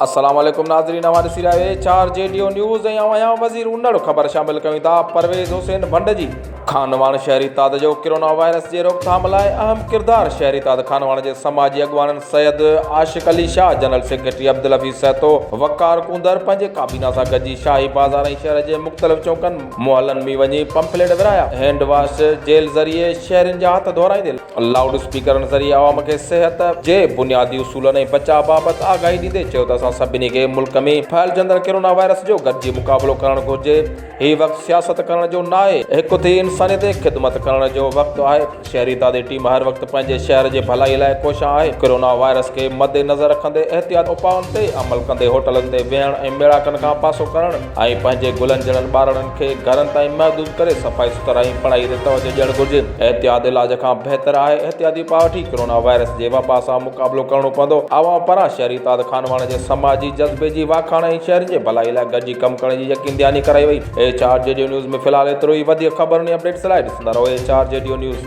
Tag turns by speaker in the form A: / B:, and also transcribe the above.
A: السلام عليڪم ناظرين اوهان ڏسي رهيا آهيو H R G D O news ۽ آئون آهيان وزير انڙ خبر شامل ڪيون ٿا پرويز حسين ڀنڊ جي خانواهڻ شهري اتحاد جو ڪرونا وائرس جي روڪٿام لاء اهم ڪردار شهري اتحاد خانواهڻ جي سماجي اڳواڻن سيد عاشق علي شاهه جنرل سيڪريٽري عبدالحفيظ سهتو وقار ڪونڌر پنهنجي ڪابينا سان گڏجي شاهي بازار ۽ شهر جي مختلف چونڪن محلن ۾ وڃي پمفليٽ ورهايا هينڊ واش جيل ذريعي شهرين جا هٿ ڌورائيندي لائوڊ اسپيڪرن ذريعي عوام کي صحت جي بنيادي اصولن ۽ بچاء بابت آگاهي ڏيندي چيو ته اسان سڀني کي ملڪ ۾ ڦهلجندڙ ڪرونا وائرس جو گڏجي مقابلو ڪرڻ گهرجي، هي وقت سياست ڪرڻ جو ناهي، هڪ ٿي انسانيت جي خدمت ڪرڻ جو وقت آهي. شهري اتحادي ٽيم هر وقت پنهنجي شهر جي ڀلائي لاء ڪوشان آهي، ڪرونا وائرس کي مد نظر رکندي احتياطي اپائن تي عمل ڪندي هوٽلن تي ويهڻ ۽ ميڙاڪن کان پاسو ڪرڻ ۽ پنهنجي گلن جهڙن ٻارڙن کي گهرن تائين محدود ڪري صفائي سٿرائي ۽ پڙهائي تي توجهه ڏيڻ گهرجي، احتياط علاج کان بهتر آهي، احتياطي اپاء وٺي ڪرونا وائرس جي وبا سان مقابلو ڪرڻو پوندو، عوام پاران شهري اتحاد خانواهڻ جي سماجي جذبي جي واکاڻ ۽ شهرين جي ڀلائي لاء گڏجي ڪم ڪرڻ جي يقين دهاني ڪرائي وئي. ايڇ آر جي ڊيو نيوز ۾ في الحال ايترو ئي وڌيڪ خبرن ۽ اپڊيٽس لاء ڏسندا رهو H R G D O news.